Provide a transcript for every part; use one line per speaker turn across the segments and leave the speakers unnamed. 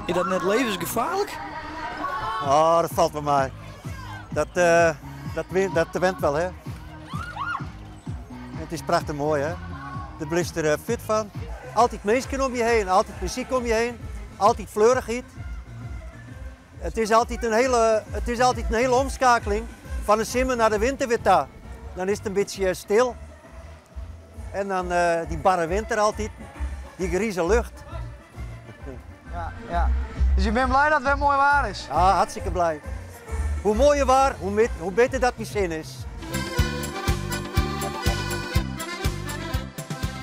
Is dat net levensgefaarlik?
Oh, dat falt wol mei. Dat, uh, dat, dat went wel, hè. It is prachtich moai, hè. Dêr bliuwst der eh, fit fan. Altyd minsken om je heen, altyd muzyk om je heen, altyd fleurichheid. It is altyd in hiele, it is altyd in hiele omskeakeling fan de simmer nei de winter wer ta. Dan is it in bytsje stil. En dan uh, dy barre winter altyd, dy grize lucht.
Ja, ja. Dus je bent blij dat het wer moai waar is?
Ja, hartstikke blij. Hoe moaier waar, hoe, hoe beter dat myn sin is.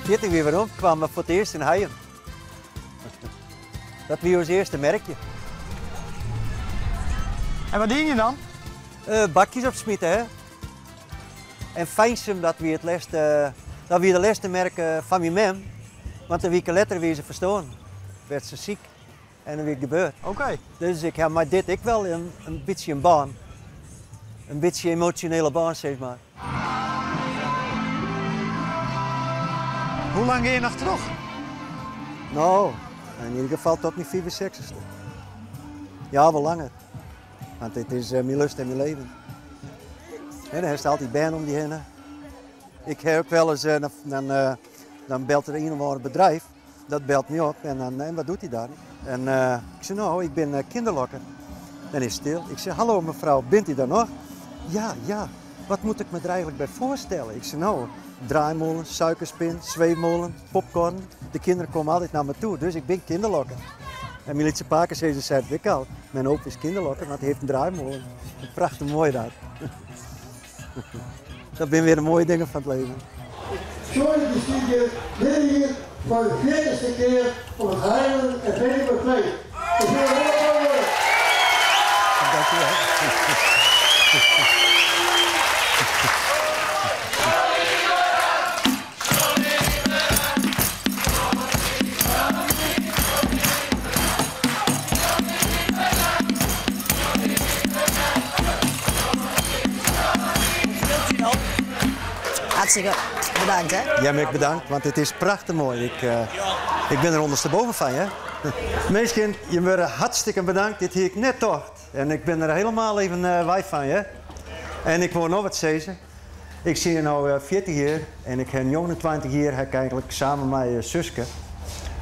40 jier werom kamen we foar it earst yn Hijum. Dat wie ús earste merkje.
En wat die je dan?
Uh, bakjes opsmiten, hè. En Feinsum, dat wie, it lêste, dat wie de lêste merk fan myn mem. Want in wike letter wie se ferstoarn. Waard se siik en dan wie it gebeurd.
Oké.
Dus ik ha mei dit ek wol in, in bytsje in bân. In bytsje emosjonele bân, sis mar.
Hoe lang gean je noch troch?
No, yn ieder gefal tot myn 65ste. Ja, wol langer. Want dit is uh, myn lust en myn leven. En dan hast altyd bern om dy hinne. Ik ha ek wolris, uh, dan, dan, uh, dan belt der ien of oar bedriuw, dat belt my op en dan, en wat doet hy dan? En ik sei, no, ik bin kinderlokker. Dan is it stil. Ik sei, hallo mevrouw, bent u daar nog? Ja, ja. Wat moet ik me er eigenlijk bij voorstellen? Ik zei, nou, draaimolen, suikerspin, zweefmolen, popcorn. De kinderen komen altijd naar me toe, dus ik ben kinderlokker. En myn lytse pakesizzer sei it ek al, myn opa is kinderlokker, want hy hat in draaimolen. Prachtich moai dat. Dat binne wer de moaie dingen fan it leven.
Sorry de studio, dit jier foar de fjirtichste kear op it Highland en Veluwe Feest. It sil hiel moai wurde!
Dankjewel.
Hartstikke bedankt, hè?
Ja, ek bedankt, want it is prachtich moai. Ik, uh, ik bin der ûndersteboven fan, hè? Minsken, jim wurde hartstikke bedankt. Dit hie ik net tocht. En ik bin der hielendal even uh, wei fan, hè? En ik wol noch wat sizze. Ik sit no 40 jier en ik ha 29 jier ha ik eigentlik samen mei Suske.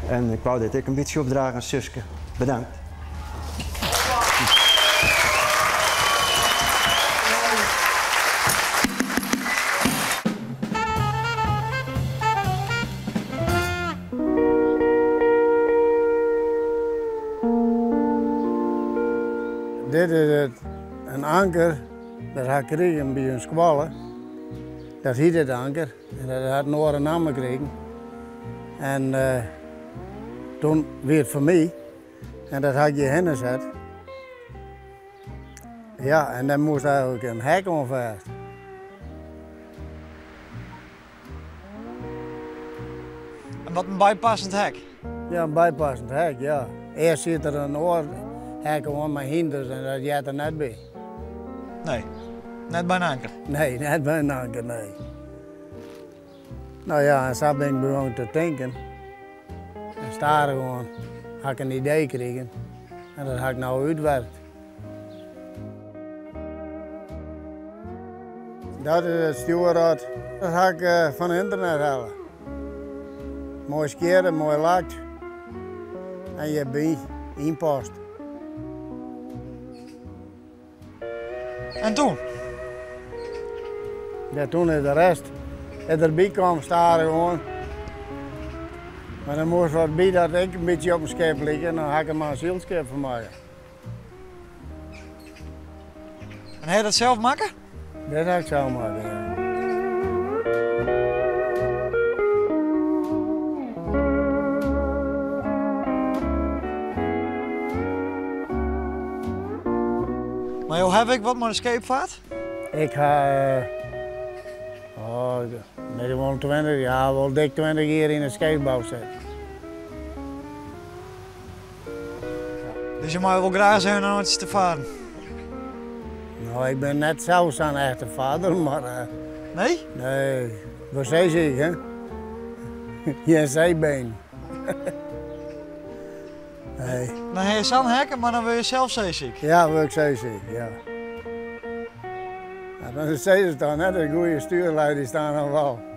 En ik wou dit ek in bytsje opdrage oan Suske. Bedankt.
Dit is it, in anker Dat ha ik krigen by in skoalle. Dat hiet it anker en dat hat in oare namme krigen. En uh, toen wie it foar my en dat ha ik hjir hinne set. Ja, en dan moast eigentlik in hek oan fêst.
En wat in bypassend hek?
Ja, in bypassend hek, ja. Earst siet der in oar hek oan mei hynders en dat heart der net by.
Nee, net by in anker?
Nee, net by in anker, nee. No ja, en sa bin ik begûn te tinken. En stadichoan ha ik in idee krigen en dat ha ik no útwerkt. Dat is it stjoerrad. Dat ha ik eh, fan ynternet helle. Moai skjirre, moai lakt. En hjirby ynpast.
En toen?
Ja, toen is de rest derby kaam stadichoan. Mar der moast wat by dat ek in bytsje op in skip like en dan ha ik der mar in sylskip fan makke.
En ha je dat sels makke?
Dat ha ik sels makke, ja.
Mar jo hawwe ek wat mei de skeepfeart?
Ik ha, oh, net wol 20, ja, wol dik 20 jier yn de skeepbou sitten.
Dus je meie wol graach sjen om te faren?
No, ik bin net sels sa'n echte farder, mar... Uh,
nee?
Nee, wat sis ik, hè? Gjin seebeen. Nee.
Dan ha je sa'n hekken, mar dan wurde je sels seesiek.
Ja, wurd ik seesiek, ja. Ja, dan sizze se toch net, de goede stuurlui die staan aan wal.